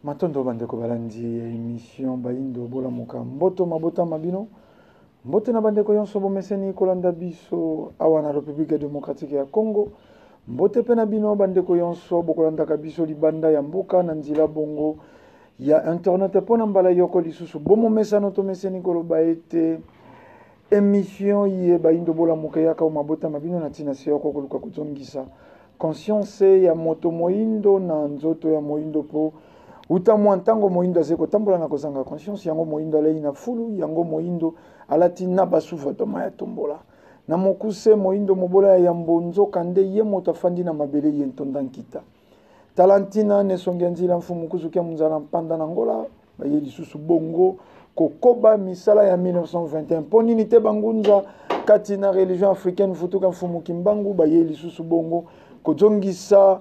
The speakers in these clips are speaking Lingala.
Matondo bandeko balandi ya emission Bayindo bolamuka mboto mabota ma bino mbote na bandeko yonso bomeseni kolanda biso awa na Republique Democratique ya Congo mbote pe na bino bandeko yonso bokolandaka biso libanda ya mboka na nzela bongo ya internet mpo na mbala yoko lisusu bomomesano tomeseni koloba ete Emission ye bayindo bolamuka eyaka o mabota ma bino na ntina se yoko koluka kozongisa conscience ya moto moyindo na nzoto ya moyindo po uta mwa ntango moyindo azali kotambola na kozanga conscience yango moyindo alei na fulu yango moyindo alati na basuvatoma ya tombola na mokuse moyindo mobola ya yambo nzoka nde ye moto afandi na mabele ye ntonda nkita tala ntina nesongi ya nzila mfumu kuzukia munzala mpanda na ngola baye lisusu bongo kokoba misala ya 1921 mpo nini te bangunza kati na religion africaine futuka mfumu kimbangu baye lisusu bongo kozongisa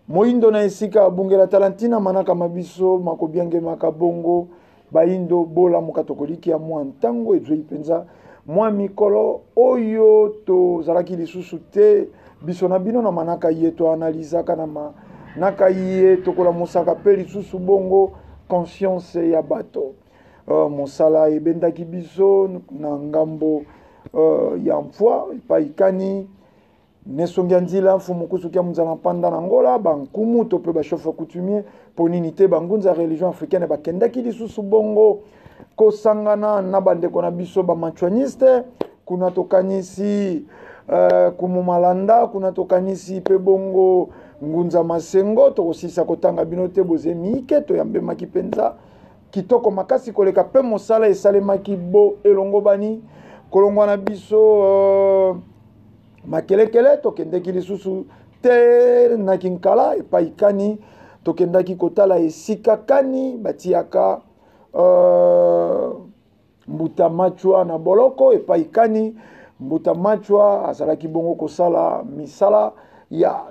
moindo na esika abungela tala ntina manaka ma biso makobiangemaka bongo bayindo bolamuka tokolikia mwa ntango ezwei mpenza mwa mikolo oyo tozalaki lisusu te biso na bino na manaka ye toanalizaka na manaka ye tokolamusaka mpe lisusu bongo conscience ya bato mosala ebendaki biso na ngambo ya mfwa epai kani Nesongi ya nzila mfumu kusuki ya munzala mpanda na Angola bankumu to mpe bachef coutumier mpo nini te bangunza ya religion africaine bakendaki lisusu bongo kosangana na bandeko na biso bamachuaniste kuna tokanisi kumu malanda kuna tokanisi mpe bongo ngunza masengo tokosilisa kotanga bino te boze miike toyambemaki mpenza kitoko makasi koleka mpe mosala esalemaki bo elongobani kolongwa na biso makelekele tokendeki lisusu te na kinkala epai kani tokendaki kotala esika kani batiaka mbuta machwa na boloko epai kani mbuta machwa azalaki bongo kosala misala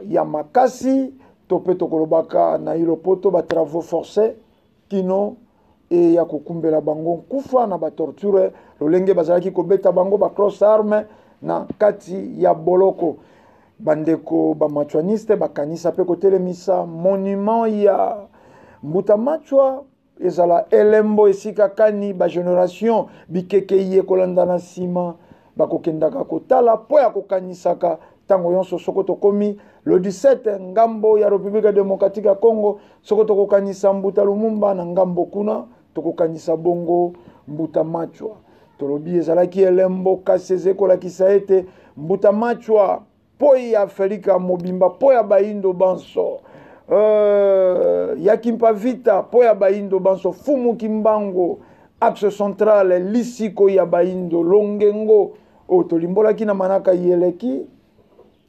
ya makasi to mpe tokolobaka na ilopoto ba travaux forcés kino eya kokumbela bango nkufa na batorture lolenge bazalaki kobeta bango ba cross arme na kati ya boloko. Bandeko bamachuaniste bakanisa mpe kotelemisa monument ya mbuta machwa ezala elembo esika kani ba generation bikeke ye kolanda na nsima bakokendaka kotala mpo ya kokanisaka ntango yonso soko tokomi le 17 ngambo ya Republique Democratique ya Congo soko tokokanisa mbuta Lumumba na ngambo kuna tokokanisa bongo mbuta Machwa. Tolobi ezalaki elembo kasi ezali kolakisa ete mbuta Machwa mpo ya Afrika mobimba mpo ya bayindo banso ya Kimpa Vita mpo ya bayindo banso Fumu Kimbangu axe central lisiko ya bayindo longengo oyo tolimbolaki na manaka yeleki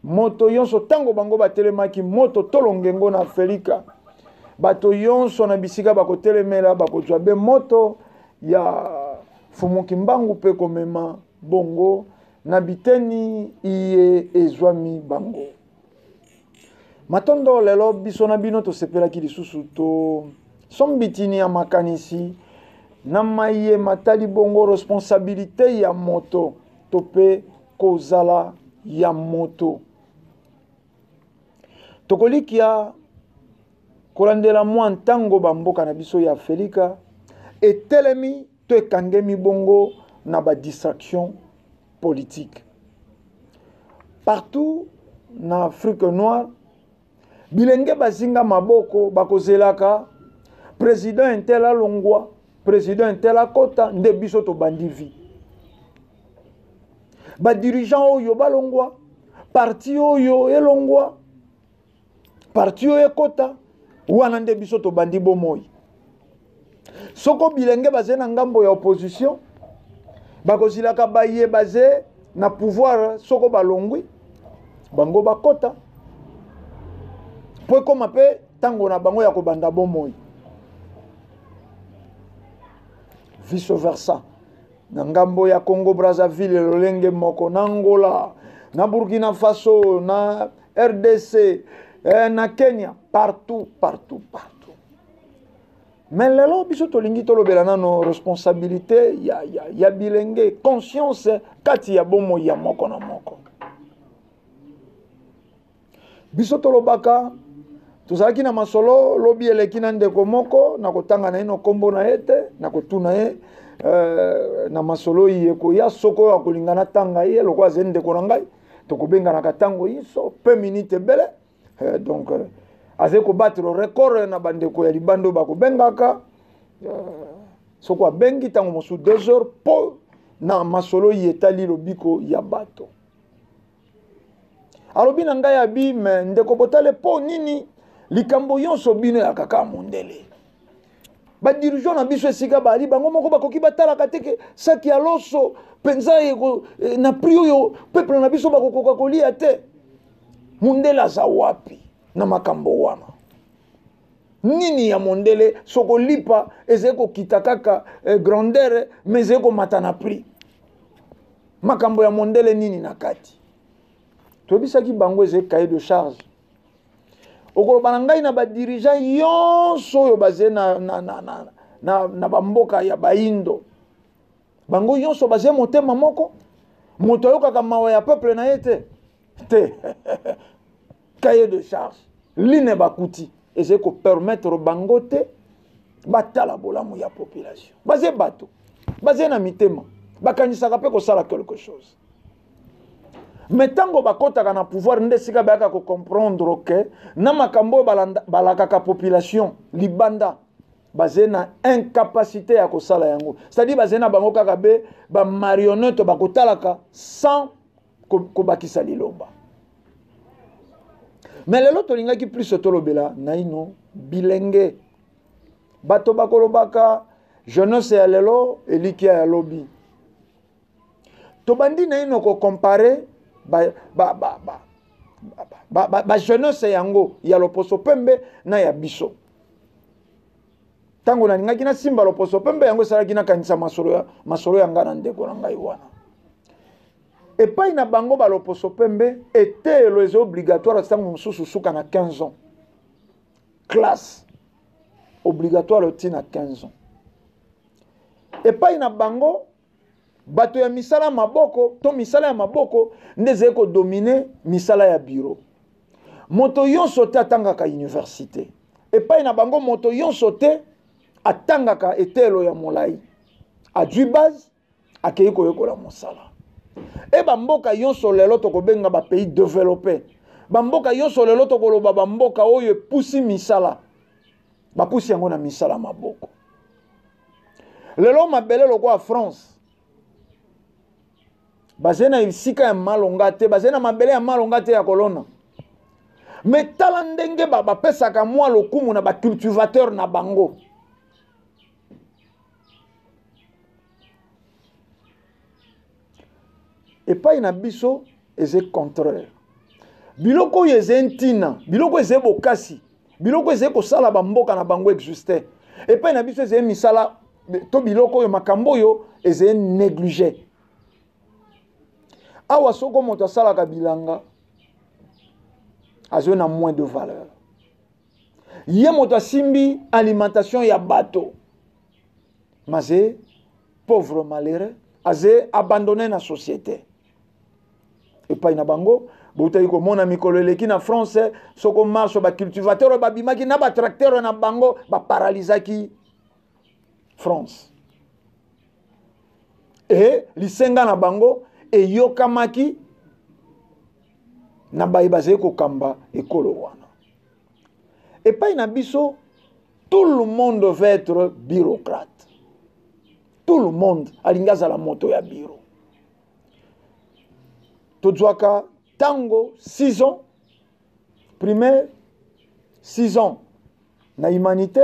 moto yonso ntango bango batelemaki moto to longengo na Afrika bato yonso na bisika bakotelemela bakozwa be moto ya Fumu Kimbangu mpe komema bongo na biteni iye ezwami bango. Matondo lelo biso na bino tosepelaki lisusu to sombitini ya makanisi na maye matali bongo responsabilité ya moto to pe kozala ya moto. Tokolikia kolandela mwa ntango bamboka na biso ya Afrika etelemi to ekangemi bongo na ba distraction politique. Partout na Afrique noire bilenge bazinga maboko bakozelaka président intel alongwa président intel akota nde biso tobandi vie. Ba dirigeant oyo balongwa parti oyo elongwa parti oyo ekota wana nde biso tobandi bomoi. Soko bilenge baze na ngambo ya opposition bakozilaka baye baze na pouvoir soko balongwi bango bakota po ekoma pe tango na bango ya kobanda bomoi. Vice versa na ngambo ya Congo Brazzaville lolenge moko na Angola na Burkina Faso na RDC na Kenya partout partout partout. Mais lelo biso tolingi tolobela nano responsabilité ya bilenge conscience kati ya bomoi ya moko na moko. Biso tolobaka Tozalaki na masolo lobi eleki na ndeko moko, nakotanga naino nkombo na ye te, nakotuna ye na masolo ye koya soko oyo akolinga natanga ye lokola azali ndeko na ngai, tokobenganaka ntango inso pe minute ebele. Donc azali kobattre record na bandeko ya libanda oyo bakobengaka. Soko abengi ntango mosusu 2 heures po na masolo ye etali lobiko ya bato. Alobi na ngai abi, me ndeko botale po nini likambo nyonso bino ya kaka mondele. Ba dirigeants na biso esika bali bango moko bakoki batalaka te ke saki ya loso mpenza na prix oyo peuple na biso bakokoka kolia te. Mondele aza wapi na makambo wana? Nini ya mondele soko lipa ezali kokita kaka grandeur mais ezali komata na prix. Makambo ya mondele nini na kati? Toyebisaki bango ezali cahier de charge. Okoloba na ngai na ba dirigeants nyonso oyo bazali na bamboka ya baindo, bango nyonso bazali motema moko. Moto ayokaka mawa ya peuple na ye te. Te. Cahier de charge line bakuti ezali kopermettre bango te batala bolamu ya population. Baze bato, baze na mitema, bakanisaka mpe kosala quelque chose. Mais tango bakotaka na pouvoir nde sika bayaka ko comprendre que na makambo oyo balakaka population libanda baze na incapacité ya kosala yango. C'est-à-dire baze na bango kaka be ba marionnette bakotalaka sans kobakisa liloba. Mais lelo tolingaki plus tolobela naino bilenge. Bato bakolobaka jeunesse ya lelo elikia ya lobi. Tobandi naino ko comparer ba jeunesse yango ya loposo pembe na ya biso. Tango nalingaki nasimba loposo pembe yango esalaki nakanisa masolo ya nga na ndeko na ngai wana. Epai na bango ba loposo pembe eteyelo eza obligatoire ntango mosusu suka na 15 ans. Classe obligatoire ti na 15 ans. Epai na bango bato ya misala maboko to misala ya maboko nde ezali kodomine misala ya bureau. Moto nyonso te atangaka université. Epai na bango moto nyonso te atangaka eteyelo ya molai. Adui base akei koyekola mosala. E bamboka nyonso lelo tokobenga ba pays développé. Bamboka nyonso lelo tokoloba bamboka oyo epusi misala. Bapusi yango na misala maboko. Lelo mabele lokola France bazali na esika ya malonga te, bazali na mabele ya malonga te ya kolona. Mais tala ndenge bapesaka mwa lokumu na ba cultivateur na bango. Epai na biso eza contraire. Biloko oyo eza ntina, biloko eza bokasi, biloko eza kosala ba mboka na bango exister. Epai na biso eza misala to biloko oyo makambo oyo eza négligé. Awa soko moto asalaka bilanga azwi na moins de valeur. Ye moto asimbi alimentation ya bato. Maze pauvre malheureux aze abandonné na société. Epai na bango botaki komona mikolo eleki na France soko marche ba cultivateur babimaki na ba tracteur na bango ba paralysaki France. Et lisenga na bango eyokamaki na baye bazali kokamba ekolo wana. Epai na biso tout le monde veut être bureaucrate. Tout le monde alingi azala moto ya bureau. Tozwaka tango 6 ans primaire, 6 ans na humanité,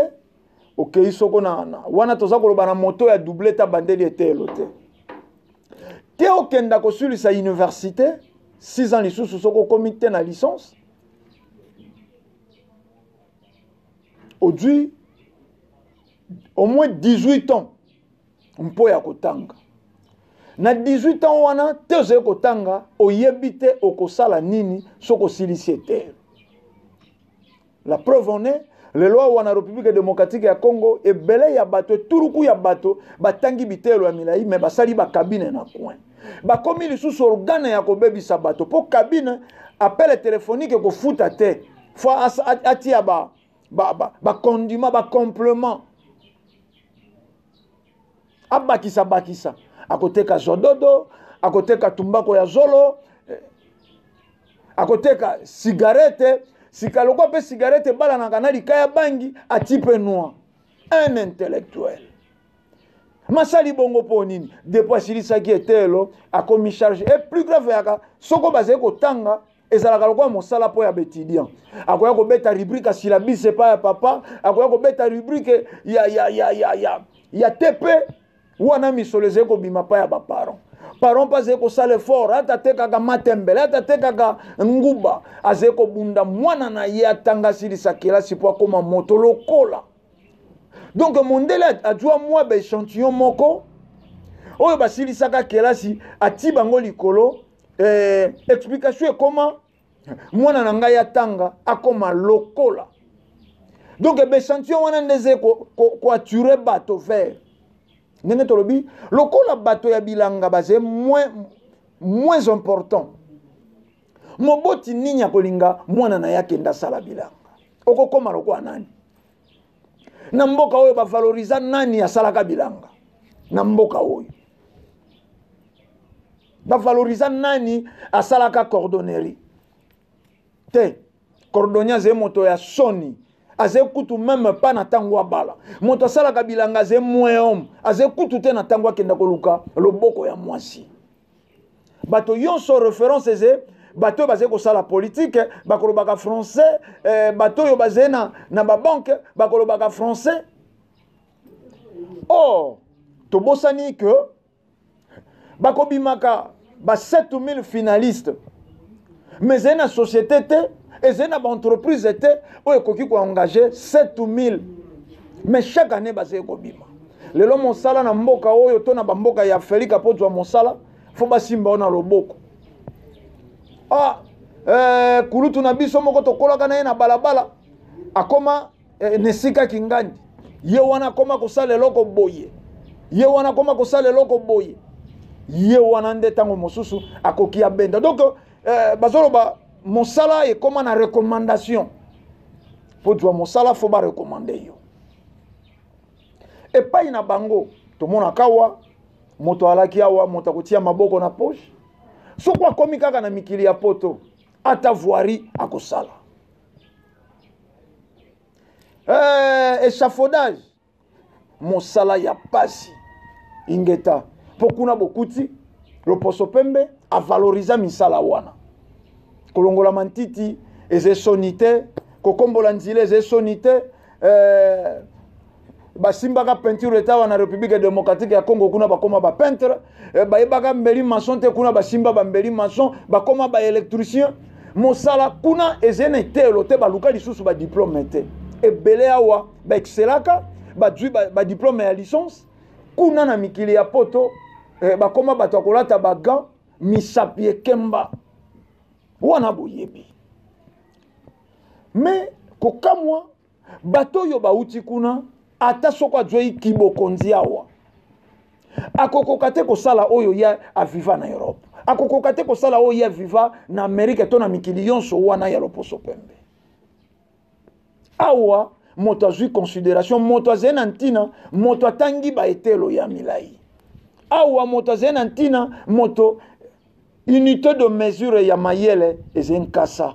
okei soko na wana toza koloba na moto ya double ta bandeli eteyelo te. Te okenda kosulisa université 6 ans lisusu soko okomi te na licence, ozwi au moins 18 ans mpo ya kotanga. Na 18 ans wana te ozali kotanga, oyebi te okosala nini soko osilisi eteyelo. La preuve en est, lelo awa na République démocratique ya Congo, ebele ya bato, etuluku ya bato batangi biteyelo ya milai, mais basali ba cabine na coin. Bakomi lisusu organe ya kobebisa bato po cabine appel téléphonique ekofuta te. Faut atia ba ba ba, ba condiment, ba complément. Abakisa bakisa. Akoteka zododo, akoteka tumbako ya zolo, eh, akoteka cigarette, sika lokwa pe cigarette ebalanaka na likaya bangi, ati pe noir. Un intellectuel. Masali bongo mpo nini? Depuis asilisaki eteyelo, akomi charge. Et plus grave yaka, soko bazali kotanga, ezalaka lokola mosala mpo ya baetudiant. Akoya kobeta rubrique ya syllabus epai ya papa, akoya kobeta rubrique ya, ya, ya, ya, ya, ya TP, wana misolo ezali kobima epai ya baparent. Parent mpe azali kosala effort, ata atekaka matembele, ata atekaka nguba, azali kobunda mwana na ye atanga asilisa kelasi mpo akoma moto lokola. Donc mondele azwa mwa ba échantillon moko oyo basilisaka kelasi, ati bango likolo, explication ekoma mwana na ngai atanga akoma lokola. Donc ba échantillon wana nde eze ko attirer bato vers ndenge tolobi lokola bato ya bilanga baze moins important. Moboti nini akolinga mwana na ye akende asala bilanga? Okokoma lokola nani? Na mboka oyo bavaloriza nani asalaka bilanga? Na mboka oyo bavaloriza nani asalaka cordonnerie? Te, cordonnier azali moto ya soni, azali kutu même pas na ntango abala. Moto asalaka bilanga azali moins homme, azali kutu te na ntango akenda koluka loboko ya mwasi. Bato nyonso référence eze bato oyo bazali kosala politique bakolobaka français, bato oyo bazali na babanke bakolobaka français. Or tobosani ke bakobimaka ba 7000 finalistes, mais ezali na société te, ezali na baentreprise te oyo ekoki koengage 7000, mais chaque année bazali kobima. Lelo mosala na mboka oyo to na bamboka ya Afrika, mpo zwa mosala fo basimba oyo na loboko. Kulutu na biso moko tokolaka na ye na balabala akoma na esika kingandi, ye wana akoma kosala eloko boye, ye wana akoma kosala eloko boye, ye wana nde ntango mosusu akoki abenda. Donc bazoloba mosala ekoma na recommandation. Po zwa mosala fo barecommande yo epai na bango. Tomonaka awa moto alaki awa, moto akotia maboko na poche soko akomi kaka na mikili ya poto, ata voirie akosala, échafaudage, mosala ya pasi ingeta, mpo kuna bokuti loposo pembe avaloriza misala wana. Kolongola mantiti eza soni te, kokombola nzela eza soni te, basimbaka peinture eta wana République démocratique ya Congo, kuna bakóma bapeintre, bayebaka mbeli maçon te, kuna basimba bambeli maçon, bakóma baélectricien. Mosala kuna eza na eteyelo te, baluka lisusu badiplôme te. Ebele awa baexcelaka, bazwi badiplôme ya licence. Kuna na mikili ya poto, bakóma bato ya kolata bagants, misapi ekemba wana boyebi. Me kokamwa, bato oyo bauti kuna, ata soko azwei kibokonzi awa, akokoka te kosala oyo ye aviva na Europe, akokoka te kosala oyo ye aviva na Amerike to na mikili nyonso wana ya loposo pembe. Awa moto azwi considération, moto azali na ntina, moto atangi baetelo ya milai. Awa moto azali na ntina, moto unité de mesure ya mayele ezali nkasa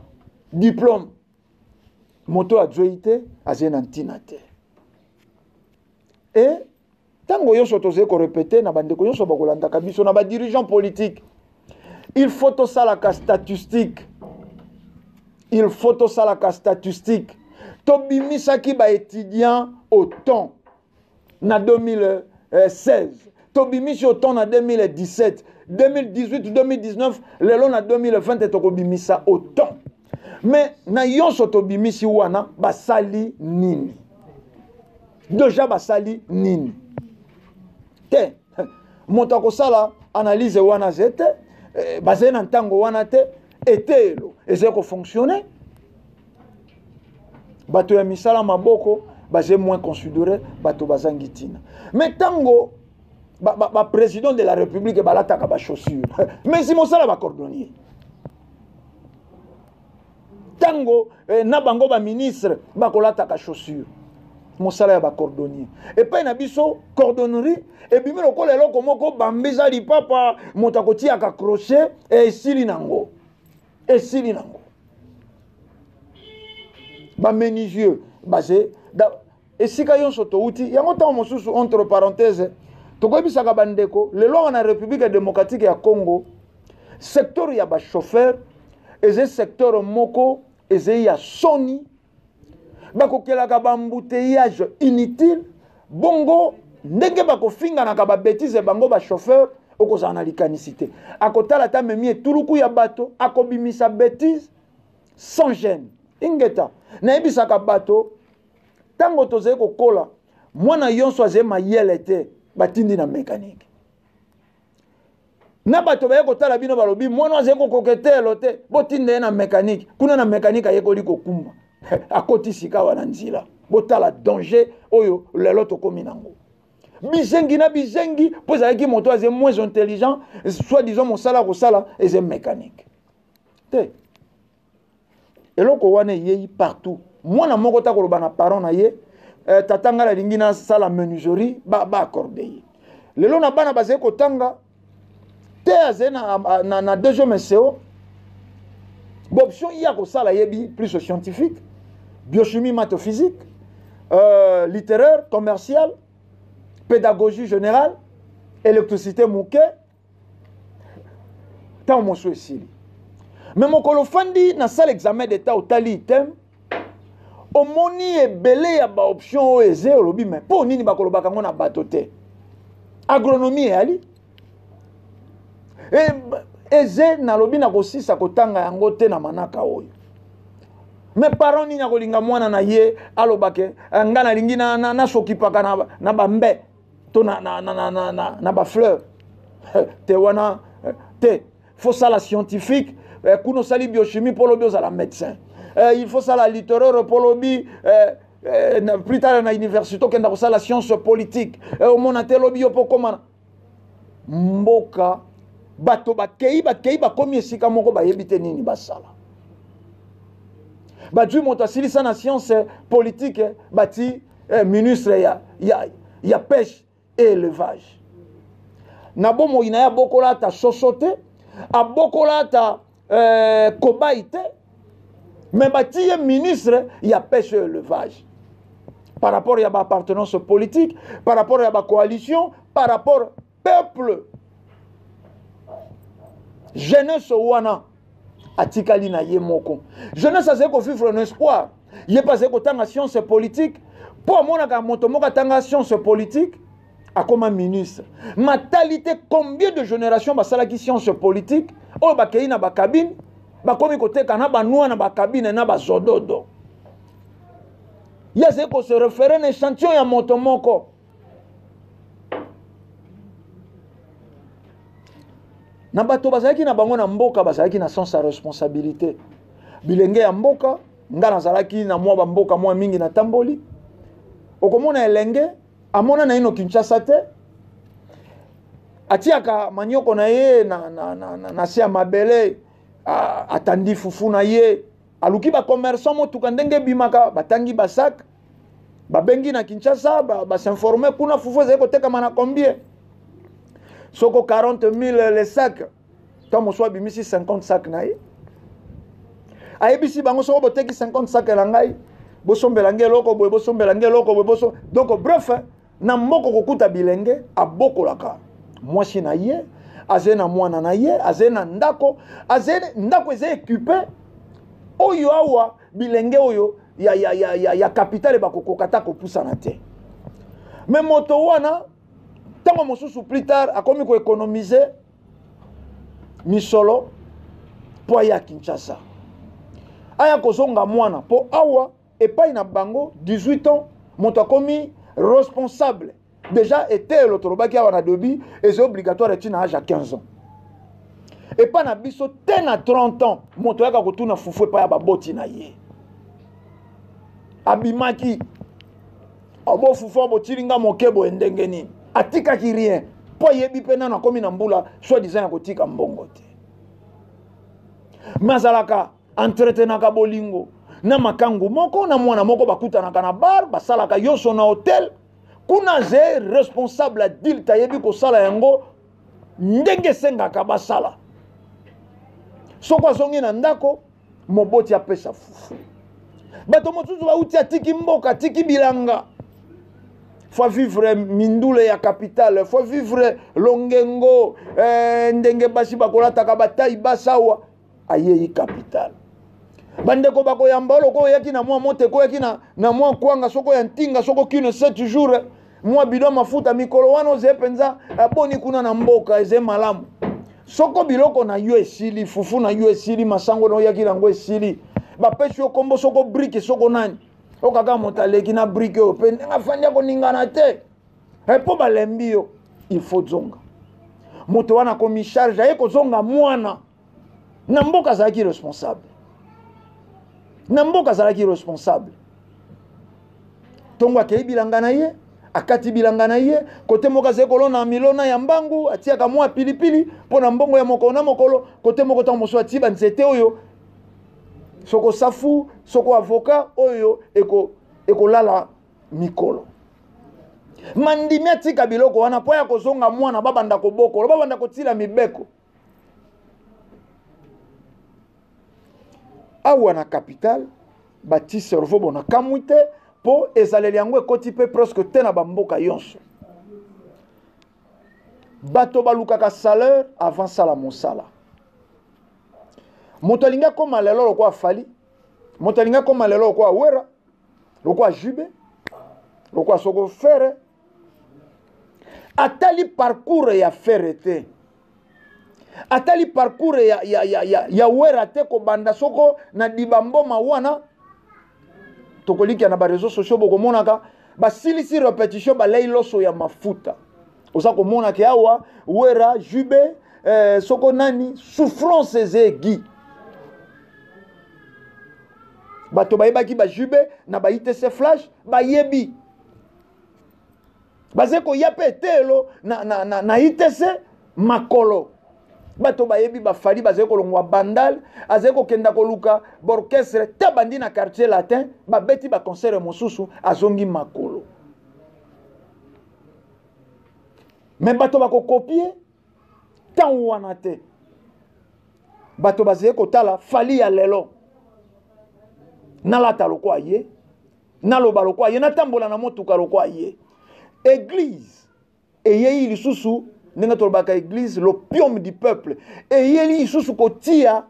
diplôme. Moto azwei te azali na ntina te. E ntango nyonso tozali korépéter na bandeko nyonso bakolandaka biso, na badirigeant politique, il faut tosalaka statistique, il faut tosalaka statistique. Tobimisaki baétudiant autant na 2016, tobimisi autant na 2017, 2018, 2019, lelo na 2020 tokobimisa autant. Mais na nyonso tobimisi wana, basali nini déjà? Basali nini te? Moto akosala analyse wana aze te, bazali na ntango wana te. Eteyelo ezali kofonctionne, bato ya misala maboko bazali moins considéré, bato bazangi ntina. Mais ntango baprésident de la République balataka bachaussure, mais si mosala bacordonnier, ntango Ntango eh, na bango baministre bakolataka chaussure, mosala ya bacordonnier. Epai na biso cordonnerie ebimi lokola eloko moko bambiza lipapa, moto akotiyaka crochet, eh, esili nango, esili nango. Bamenuisier baze esika nyonso touti yango. Ntango mosusu, entre parenthèse, tokoyebisaka bandeko lelo awa na République démocratique ya Congo, secteur ya bachauffeur eza secteur moko ezali ya soni. Bakokelaka baembouteillage inutile bongo, ndenge bakofinganaka babêtises bango bachauffeur, okozala na likanisi te. Akotala ata memi etuluku ya bato, akobimisa bêtise sans gêne. Ingeta. Nayebisaka bato, ntango tozali kokola, mwana nyonso azali mayele te, batindi na mécanique. Na bato baye kotala bino, balobi mwana azali kokoka eteyelo te, botinda ye na mécanique. Kuna na mécanique ayekoli kokumba, akoti sika wana nzela. Botala danger oyo lelo tokomi nango, bizengi na bizengi, mpo ezalaki moto azali moins intelligent, soit disant mosala kosala eza mécanique te. Eloko wana eyei partout. Mwana moko ta koloba na parent na ye, eh, tata, ngai nalingi nasala menuiserie, baaccorde ba ye. Lelo na bana bazali kotanga te, azali na deuxième CO, baoption ye akosala yebi plus scientifique, biochimie, math, physique, littéraire, commercial, pédagogie générale, électricité moke. Ntango mosusu esili me mokolo ofandi na salle examen d'état, otali item, omoni ebele ya baoption oyo eze, olobi me mpo nini bakolobaka yango na bato te? Agronomie eyali eze, nalobi na kosisa kotanga yango te na manaka oyo. Me parent nini akolinga mwana na ye alobake eh, nga nalingi nasokipaka na, na, na bambe to na bafleur te wana eh, te, faut sala scientifique, eh, kuna osali biochimie mpo lobi ozala médecin, il faut sala littéraire mpo lobi plus tard na université okenda kosala science politique, omona te lobi yo mpo okóma mboka. Bato bakei, bakei, bakomi esika moko, bayebi te nini basala. Bazwi moto asilisa na science politique, bati ministre ya pêche et élevage. Na bomoi na ye abokola ata soso te, abokola ata cobaye te, me bati ye ministre ya pêche et élevage par rapport ya baappartenance politique, par rapport ya bacoalition, par rapport peuple. Jeunesse wana atikali na ye moko. Jeunesse azali kovivre na espoir, ye mpe azali kotanga science politique mpo amonaka moto moko atanga science politique akoma ministre. Matali te combien de génération basalaki science politique oyo bakei na bacabine, bakomi koteka na banwa na bacabine na bazododo. Ye azali kose référer na échantillon ya moto moko. Na bato bazalaki na bango na mboka, bazalaki na sens ya responsabilité. Bilenge ya mboka, nga nazalaki na mwa bamboka mwa mingi natamboli, okomona elenge amona na ino Kinshasa te, atiaka manioko na ye na se ya mabele, atandi fufu na ye, aluki bacommerçant, motuka ndenge ebimaka, batangi basac, babengi na Kinshasa, basinforme ba kuna fufu ezali kotekama na combien, soko 40 000 le sac. Ntango mosusu abimisi 50 sac na ye, ayebisi bango soko boteki 50 sac na ngai, bosombela ngai eloko boye, bosombela ngai eloko boye, boso. Donc bref, na moko kokuta bilenge abokolaka mwasi na ye, azali na mwana na ye, azali na ndako, azali ndako eza équipé. Oyo awa bilenge oyo ya capitale bakokoka ta kopusana te. Me moto wana, ntango mosusu plus tard akomi koéconomiser misolo mpo aya Kinshasa, aya kozonga mwana, mpo awa epai na bango 18 ans moto akomi responsable déjà. Eteyelo tolobaki awa na début eza obligatoire eti na age ya 15 ans. Epai na biso te, na 30 ans moto ayaka kotuna fufu epai ya baboti na ye. Abimaki obo fufu botili nga moke boye, ndenge nini? Atikaki rien mpo ayebi mpe nano akomi na mbula soi disant ya kotika mbongo te. Me azalaka Entretenaka bolingo na makangu moko na mwana moko, bakutanaka na bar, basalaka nyonso na hotel kuna. Ze responsable adulte ayebi kosala yango ndenge esengaka basala. Soko azongi na ndako, moboti apesa fufu. Bato mosusu bauti, atiki mboka, atiki bilanga, faut vivre mindule ya capitale, faut vivre longengo, ndenge basi bakolataka batai basawa. Ayei capitale, bandeko bakoyamba yo lokola oyaki na mwa moteko, oyaki na mwa kwanga, soko ya ntinga, soko kino 7 jours, mwa bidon mafuta. Mikolo wana ozeye mpenza boni kuna na mboka? Eze malamu. Soko biloko na yo esili, fufu na yo esili, masango na oyaki nango esili, bapesi yo kombo soko brike, soko nani, okaka moto aleki na brike oyo mpe ndenge afandi akoningana te mpo balembi yo. Il faut zonga. Moto wana akomi charge, aye kozonga mwana. Na mboka azalaki responsable, na mboka azalaki responsable. Ntongo akei bilanga na ye, akati bilanga na ye, kote moko azali kolona milona ya mbangu, atiaka mwa pilipili mpo na mbongo ya mokolo na mokolo. Kote moko, ntango mosusu atii banzete oyo soko safu, soko avocat oyo ekolala mikolo. Mandimi atika biloko wana mpo ya kozonga mwana, babanda kobokolo, babanda kotila mibeko. Awa na capitale bati cerveau bona kamwi te, mpo ezaleli yango ekoti mpe presque te na bamboka nyonso. Bato balukaka salaire avant sala mosala. Moto alingi akóma lelo lokola Fally, moto alingi akóma lelo lokola Wera, lokola Jube, lokola soko Ferre. Atali parcours ya Ferre te, atali parcours ya Wera te. Kobanda soko na dibamboma wana, tokolikia na baréseaux sociaux, bokomonaka basilisi répétition, balei loso ya mafuta. Oza komona ke awa Wera, Jube, soko nani, souffrance eza egi. Bato bayebaki bajube na ba ITC Flash, bayebi baze koya mpe eteyelo na ITC makolo. Bato bayebi baFally, bazali kolongwa Bandal, azali kokenda koluka baorchestre te, bandi na Quartier Latin, babeti baconcert mosusu, azongi makolo. Me bato bakokopie ntango wana te. Bato bazali kotala Fally ya lelo: nalata lokwa ye, naloba lokwa ye, natambola na motuka lokwa ye. Église eyei lisusu, ndenge tolobaka église l'opium du peuple, eyeli lisusu kotia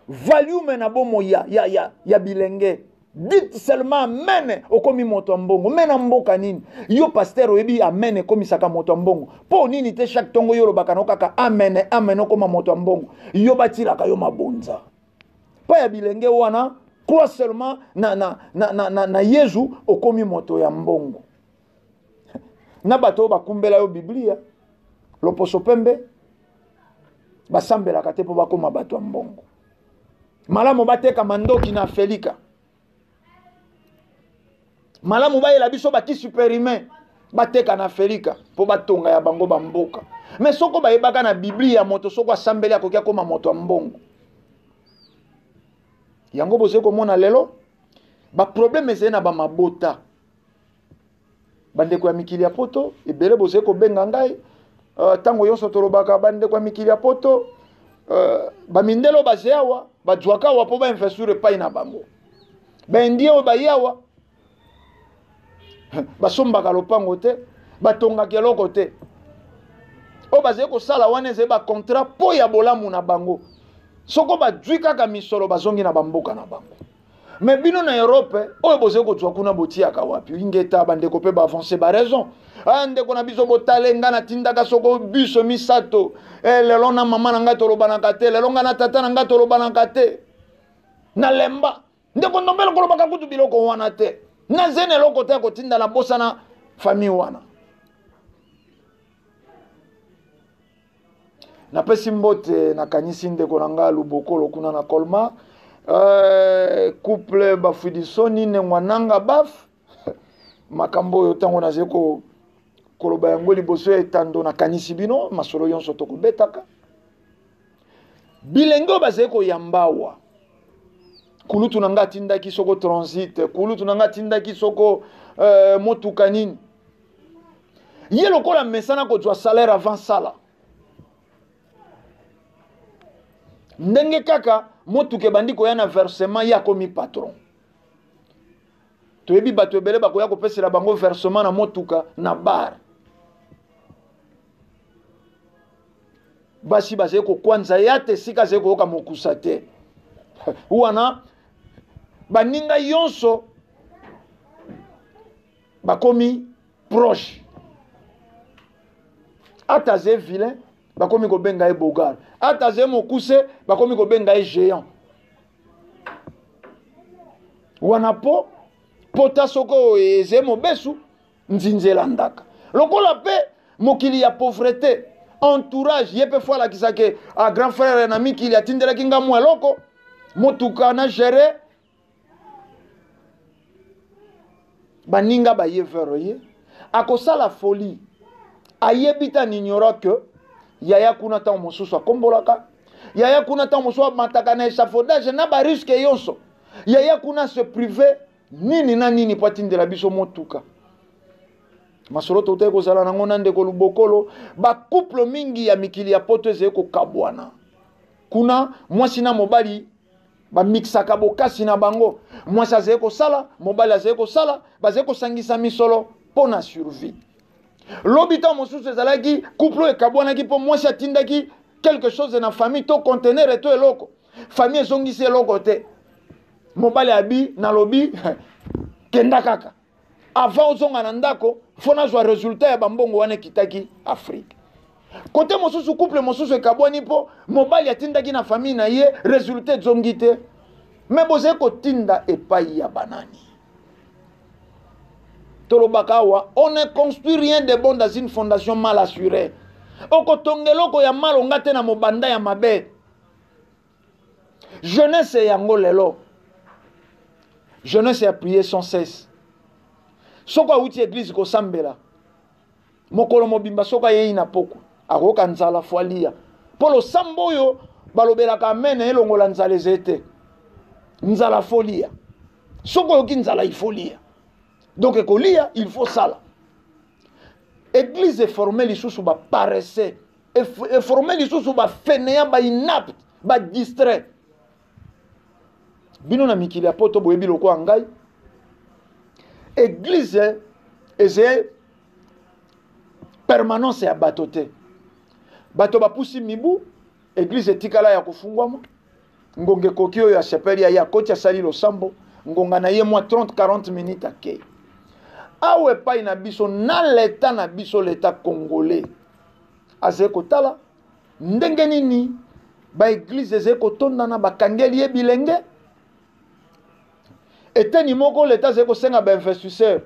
volume na bomoi ya bilenge. Dites seulement amen, okomi moto ya mbongo. Me na mboka nini yo pasteur oyebi amen ekomisaka moto ya mbongo? Mpo nini te chaque ntongo yo olobaka no kaka amen, amen, okoma moto ya mbongo? Yo batilaka yo mabonza mpo ya bilenge wana. Crois seulement na Yezu, okomi moto ya mbongo. Na bato oyo bakumbela yo Biblia, loposo pembe, basambelaka te mpo bakóma bato ya mbongo. Malamu bateka mandoki na Afelika, malamu bayela biso bakisi périmés, bateka na Afelika mpo batonga ya bango bamboka. Me soko bayebaka na Biblia, moto soko asambeli akoki akóma moto ya mbongo. Yango bozali komona lelo baproblème ezali na bamabota. Bandeko ya mikili ya poto ebele bozali kobenga ngai ntango nyonso tolobaka. Bandeko ya mikili ya poto, bamindele oyo baze awa, bazwaka awa mpo bainvestir epai na bango. Baindien oyo baye awa, basombaka lopango te, batongaka eloko te. Oyo bazali kosala wana ezali bacontrat mpo ya bolamu na bango. Soko bazwi kaka misolo, bazongi na bamboka na bango. Me bino na Europe oyo bozali kozwa kuna, botiaka wapi? Ingeta bandeko mpe baavance baraison. Ah, ndeko na biso, botale nga, natindaka soko biso misato, lelo na mama na ngai tolobanaka te, lelo ngai na tata na ngai tolobanaka te, nalemba. Ndeko Ndombele, kolobaka kutu biloko wana te. Nazene eloko te ya kotinda na bosana famille wana. Napesi mbote, nakanisi ndeko na ngai Lubokolo kuna na Colmar, couple Bafwidisoni Nengwa nanga baf makambo oyo. Ntango nazali koloba yango liboso ya etando, nakanisi bino masolo nyonso tokobetaka. Bilenge oyo bazali koyamba awa. Kulutu na nga atindaki soko transit, kulutu na nga atindaki soko motuka nini. Ye lokola mesana kozwa salaire avant sala. Ndenge kaka motuka ebandi koya na versement, ye akomi patron. Toyebi bato ebele bakoya kopesela bango versement na motuka na bar. Basi bazali kokwanza ya te esika azali koyoka mokusa te. Wana baninga yonso bakomi proche. Ata azali vilain, bakomi kobenga ye bogar. Ata azali mokuse, bakomi kobenga ye géant. Wana po pota soko eze mobesu nzinzela ndaka. Lokola pe mokili ya pauvreté, entourage ye pe fo alakisa ke a grand frère na mikili atindelaki nga mwa eloko motuka na gérer. Baninga ba ye vers ye akosala folie, ayebi ta n'ignora que yaya kuna ntango mosusu akombolaka, yaya kuna ntango mosusu amataka na échafaudage na ba risque yonso, yaya kuna se privé nini na nini po atindela biso motuka. Masolo totaki kozala nango na ndeko Lubokolo, ba couple mingi ya mikili ya poto ezali kokabwana. Kuna mwasi na mobali bamixaka bokasi na bango, mwasi azali kosala, mobali azali kosala, bazali kosangisa misolo mpo na survie. Lobi ntango mosusu ezalaki couple oyo ekabwanaki mpo mwasi atindaki quelque chose na famille to conteneur to eloko, famille ezongisi eloko te, mobali abi nalobi kenda kaka avant ozonga na ndako fo nazwa résultat ya bambongo wana ekitaki Afrique. Kote mosusu couple mosusu ekabwani mpo mobali atindaki na famille na ye résultat ezongi te, mais bozali kotinda epai ya banani. Tolobaka awa, on ne construit rien de bon dans une fondation mal assurée. Okotonga eloko ya malonga te na mobanda ya mabe. Jeunesse yango lelo, jeunesse ya prier sans cesse. Soko awuti église kosambela mokolo mobimba, soko ayei na poko akoyoka nzala fo alia. Po losambo oyo balobelaka amen elongola nzala eze te. Nzala fo lia. Soko oyoki nzala il faut lia. Donc ekolia il faut sala. Église est formée lisusu ba paresseux, est formée lisusu ba fainéant, ba inapte, ba distrait. Bino na mikili ya poto boyebi lokola ngai. Église eze permanence ya bato te. Bato bapusi mibu, église etikala ya kofungwama. Ngonga ekoki oyo asepeli ya ye akoti asali losambo, ngonga na ye mwa 30-40 minutes akei. Awa epai na biso na leta na biso, leta congolais azali kotala ndenge nini ba église ezali kotondana, bakangeli ye bilenge. Eteni moko leta azali kosenga ba investisseur.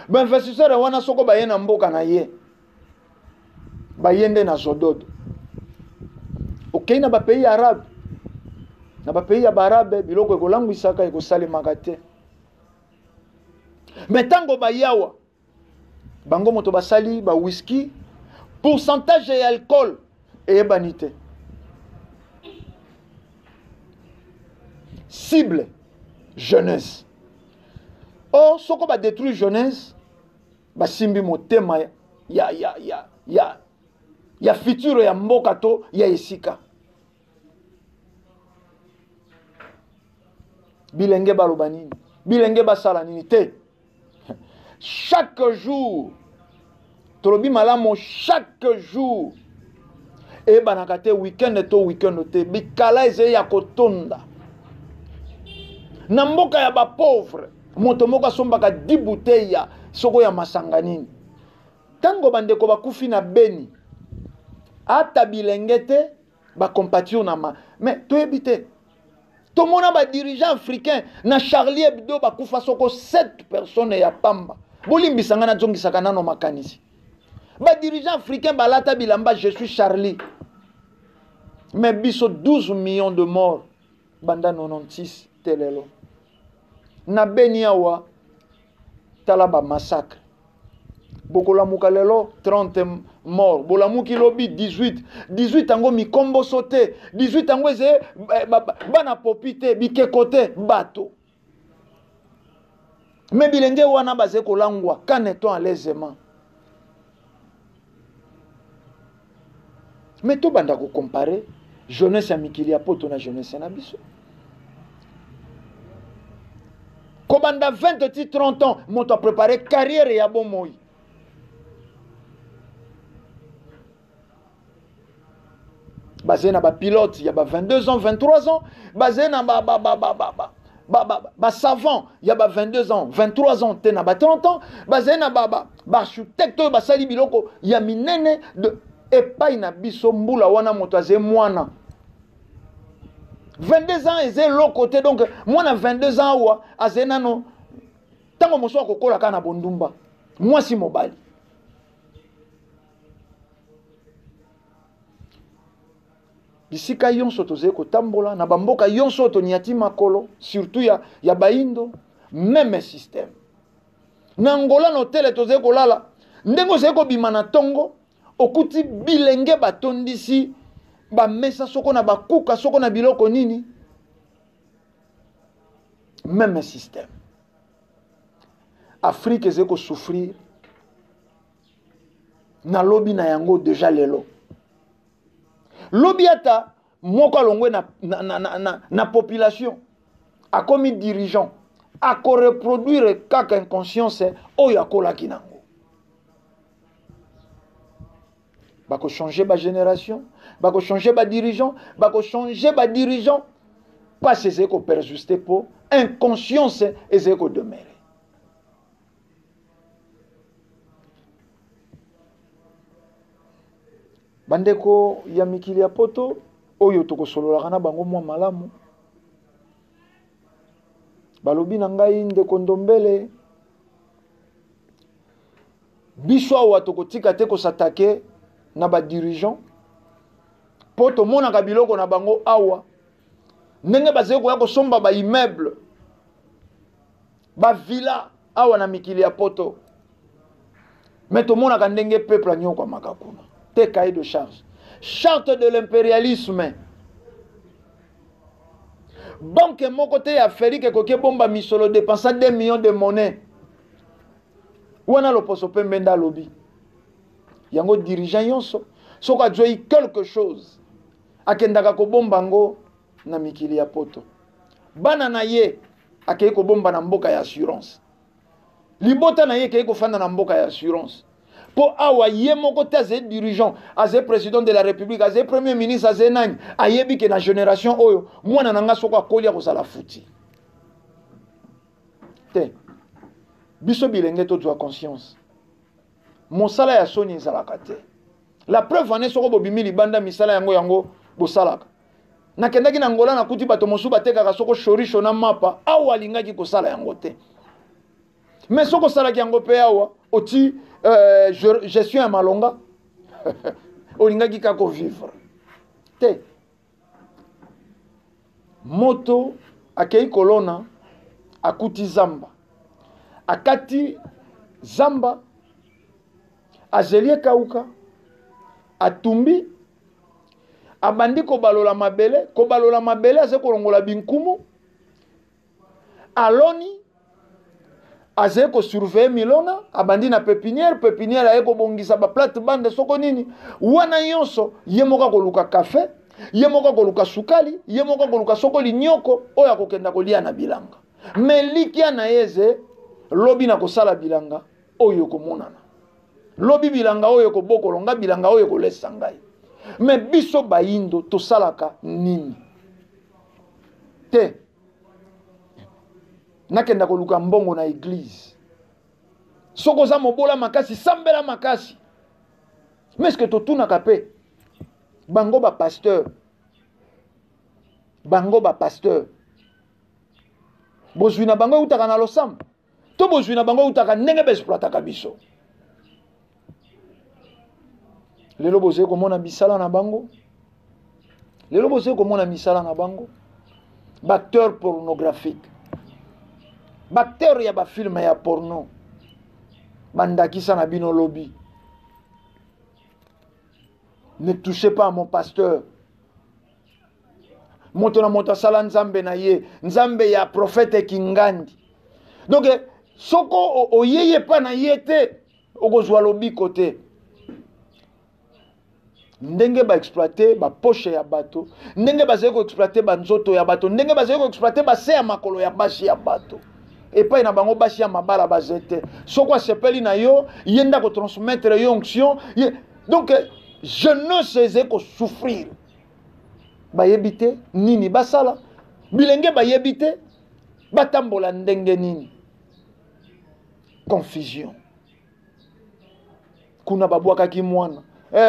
Ba investisseur wana soko baye na mboka na ye, baye nde na zododo. Okei na ba pays arabe, na ba pays ya ba arabe biloko ekolangwisaka ekosalemaka te. Mais tango bayawa bango moto basali ba whisky, pourcentage ya alcool eyebani te. Cible jeunesse. Or soko ba détruire jeunesse, basimbi motema ya futur ya mboka to ya esika. Bilenge baloba nini? Bilenge basala nini te? Chaque jour tolobi malamu, chaque jour eyebanaka te week-end to week-end te, bikala ezali ya kotonda. Na mboka ya ba pauvre, moto moko asombaka 10 bouteilles ya soko ya masanga nini. Tango bandeko bakufi na Beni, ata bilenge te, ba compatir na ma, mais toyebi te. Tomona ba dirigeants africains na Charlie Hebdo bakufa soko 7 personnes ya pamba. Bolimbisa nga nazongisaka nano makanisi. Ba dirigeants africains balata bilamba je suis Charlie. Mais biso 12 millions de morts banda 96 telelo. Na Beni awa tala ba massacre. Bokolamuka lelo 30 mort, bolamuki lobi 18, 18 yango mikomboso te, 18 yango eze eh, bana popi te, bikeko te, bato. Me bilenge wana baze kolangwa, qu'en est-on à l'aisement? Mais tobanda kocompare jeunesse ya mikili ya poto na jeunesse na biso. Kobanda 20 ti 30 ans, moto a préparé carrière ya bomoi. Bazali na bapilote ya ba 22 ans, 23 ans, bazali na ba, ba, ba, ba, ba, ba, ba, ba, ba savant ya ba 22 ans, 23 ans te na ba 30 ans, bazali na ba, ba, ba architecte oyo basali biloko ya minene de epai na biso. Mbula wana moto azali mwana 22 ans eza eloko te. Donc mwana 22 ans awa azali nano ntango mosusu akokola kaka na bondumba mwasi mobali. Bisika yonso tozali kotambola na bamboka yonso oyo toniati makolo, surtout ya baindo, même système. Na Angola na hôtel tozali kolala, ndenge ozali kobima na tongo okuti bilenge batondisi bamesa soko na bakuka soko na biloko nini, même système. Afrique ezali kosouffrir na lobi na yango déjà lelo. Lobi ata moko alongwe na population akomi dirigeant, akoreproduire kaka inconscience oyo akolaki nango. Bako changer ba génération, bako changer ba dirigeant, bako changer ba dirigeant, pasi ezali kopersister po inconscience ezali kodemeurer. Bandeko ya mikili ya poto oyo tokosololaka na bango mwa malamu, balobi na ngai ndeko Ndombele, biso awa tokotika te kosatake na ba dirigeant po tomonaka biloko na bango awa ndenge bazali koya kosomba ba immeuble, ba villa awa na mikili ya poto, mais tomonaka ndenge peuple anyokwamaka kuna te. Cahier de charge, charte de l'impérialisme, banque moko te ya Afrique ekoki ebomba misolo dépensa 2 millions de monnaie wana. Loposo pembe nde alobi yango. Dirigeant nyonso soki azwei quelque chose akendaka kobomba yango na mikili ya poto, bana na ye akei kobomba na mboka ya assurance, libota na ye ekei kofanda na mboka ya assurance, mpo awa ye moko te azali dirigeant, azali président de la république, azali premier ministre, azali nani, ayebi ke na génération oyo mwana na nga soko akoli akozala futi te. Biso bilenge tozwa conscience, mosala ya soni ezalaka te. La preuve ane, soko bobimi libanda, misala yango yango bosalaka. Nakendaki na Angola, nakuti bato mosusu batekaka soko chorisho na mapa. Awa alingaki kosala yango te, mais soki osalaki yango mpe awa oti gestion ya malonga, olingaki kaka kovivre te. Moto akei kolona, akuti zamba, akati zamba, azeli ekauka, atumbi, abandi kobalola mabele, kobalola mabele, aze kolongola binkumu, aloni, azali kosurveille milona, abandi na pépinière, pépinière aye kobongisa baplate bande soko nini wana nyonso. Ye moko akoluka kafe, ye moko akoluka sukali, ye moko akoluka soko linyoko oyo akokenda kolia na bilanga. Me likia na ye eze lobi na kosala bilanga oyo ekomonana, lobi bilanga oyo ekobokolo nga, bilanga oyo ekolesa ngai. Me biso bayindo tosalaka nini te? Nakenda koluka mbongo na église. Soki oza mobola makasi, sambela makasi. Mais est-ce que totunaka mpe bango bapasteur? Bango bapasteur, bozwi na bango eutaka na losambo to bozwi na bango eutaka ndenge baexploitaka biso? Lelo bozali komona misala na bango, lelo bozali komona misala na bango, baacteur pornographique, baacteur ya bafilme ya porno. Bandakisa na bino lobi. Ne touchez pas à mon pasteur. Moto na moto asala nzambe na ye, nzambe ya prophète Kingandi. Donc soko oyeye pa na ye te, okozwa lobiko te. Ndenge ba exploiter ba poche ya bato, ndenge bazali ko exploiter ba nzoto ya bato, ndenge bazali ko exploiter ba se ya makolo ya basi ya bato. Epai na bango basi ya mabala baze te. Soko asepeli na yo, ye nde akotransmettre yo onction. Ye... Donc jeunesse ezali kosouffrir. Bayebi te nini basala, bilenge bayebi te batambola ndenge nini. Confusion. Kuna babwakaki mwana,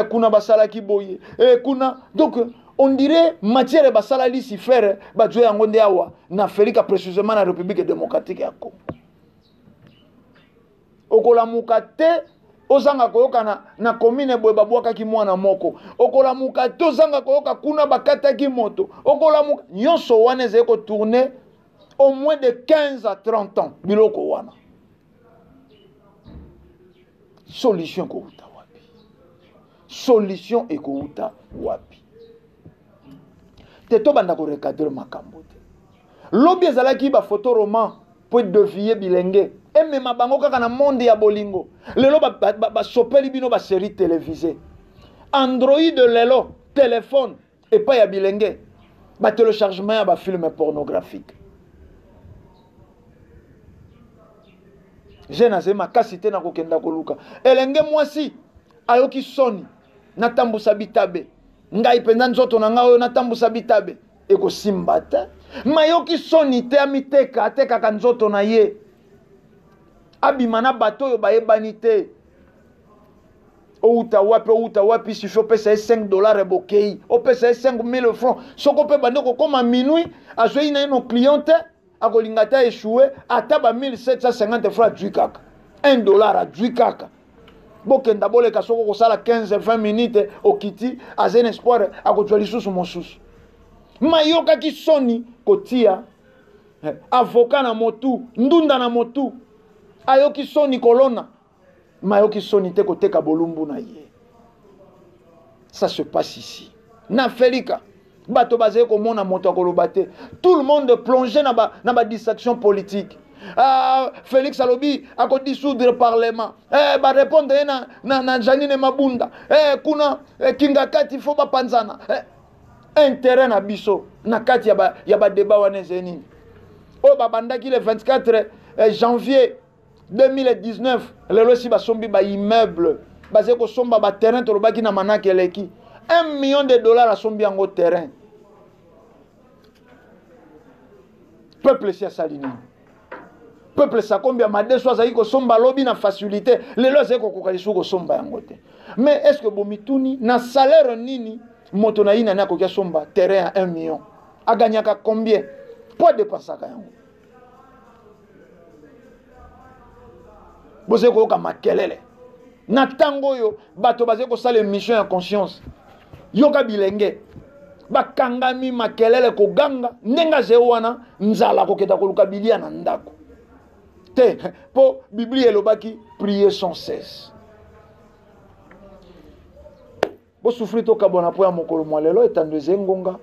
kuna basalaki boye, kuna. Donc on dirait matière basala Lucifer bazwa yango nde awa na Afrika, précisément na République démocratique ya Congo. Okolamuka te ozanga koyoka na commune boye babwakaki mwana moko, okolamuka te ozanga koyoka kuna bakataki moto, okolamuka nyonso wana ezali kotourner au moins de 15 à 30 ans biloko wana. Solution ekouta wapi? Solution ekouta wapi? Te tobanda korecadrer makambo te. Lobi ezalaki ba photo roman po dévier bilenge emema bango kaka na monde ya bolingo. Lelo basopeli bino ba série télévisée. Android lelo téléphone epai ya bilenge ba téléchargement ya ba film pornographique. Jeune azali makasi te na kokenda koluka. Elenge mwasi ayoki soni, natambusa bitabe. Ngai mpenza nzoto na ngai oyo natambusa bitabe ekosimba te. Mayoki soni te, amiteka, atekaka nzoto na ye. Abima na bato oyo bayebani te. Outa wapi, outa wapi, suffit opesa ye cinq dollars ebokei, opesa ye 5000 francs. Soko mpe bande kokoma minuit, azwei na ye no client te, akolinga te échoué, ata ba 1750 francs adwi kaka. Un dollar adwi kaka. Bokenda boleka soko kosala 15, 20 minutes, okiti, aza na espoir, akozwa lisusu mosusu. Mayokaki soni kotia avocat na motu, ndunda na motu. Ayoki soni kolona. Mayoki soni te koteka bolumbu na ye. Ça se passe ici. Na Felika, bato bazali komona moto akoloba te. Tout le monde plongé na ba distraction politique. Ah, Félix alobi ako dissoudre parlement. Eh, ba répondre ye na Janine Mabunda. Eh, kuna, eh, Kingakati faut ba panzana. Eh, intérêt na biso na kati ya ba débat wana ezali nini? Oyo babandaki le 24 janvier 2019, lelo esi basombi ba immeuble, bazali kosomba ba terrain, tolobaki na manake eleki 1 million de dollars asombi yango terrain. Peuple si asali nini? Peuple sakombi ya madeso azali kosomba lobi na facilité, lelo azali kokoka lisusu kosomba yango te. Mais est-ce que bomituni na salaire nini moto na ye nani akoki asomba terrain ya 1 million? Agagnaka combien? Po adépensaka yango? Bozali koyoka makelele na ntango oyo bato bazali kosala émission ya conscience. Yoka bilenge bakangami makelele koganga ndenge azali wana nzala kokenda koluka bilia na ndako te, po Biblia elobaki prier sans cesse. Bosufri tokabwana po ya mokolo mwa lelo, etando eze ngonga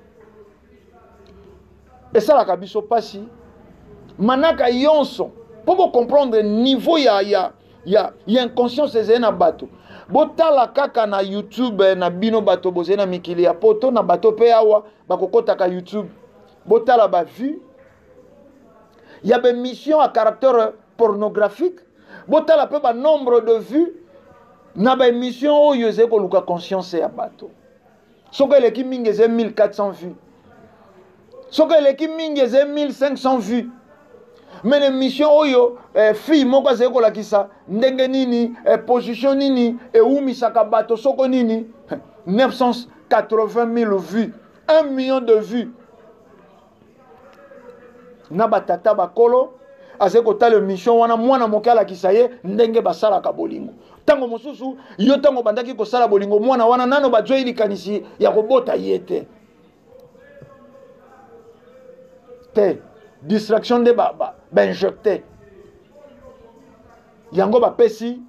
esalaka biso pasi manaka yonso po bo comprendre niveau ya inconscience ezali na bato. Botala kaka na YouTube na bino bato bozali na mikili ya poto na bato pe awa bakokotaka YouTube, botala ba vue ya ba émission à caractère pornographique, botala pe ba nombre de vues na ba émission oyo ezali koluka conscience ya bato. Soki eleki mingi ezali 1400 vues, soki eleki mingi ezali 1500 vues. Mais l'émission oyo fille moko azali kolakisa ndenge nini position nini ewumisaka bato soko nini, 980 000 vues, 1 million de vues. Na batata bakolo azali kotala émission wana, mwana moke alakisa ye ndenge basalaka bolingo. Tango mosusu yo tango bandaki kosala bolingo, mwana wana nano bazwei likanisi ya kobota ye te. Te distraction nde ba injecté yango, bapesi.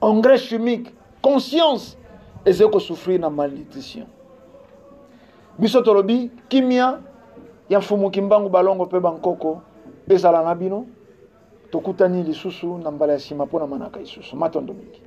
Engrais chimique, conscience ezali kosouffrir na malnutrition. Biso tolobi kimia ya Mfumu Kimbangu, balongo mpe bankoko ezala na bino. Tokutani lisusu na mbala ya nsima mpo na manaka lisusu. Matondo mingi.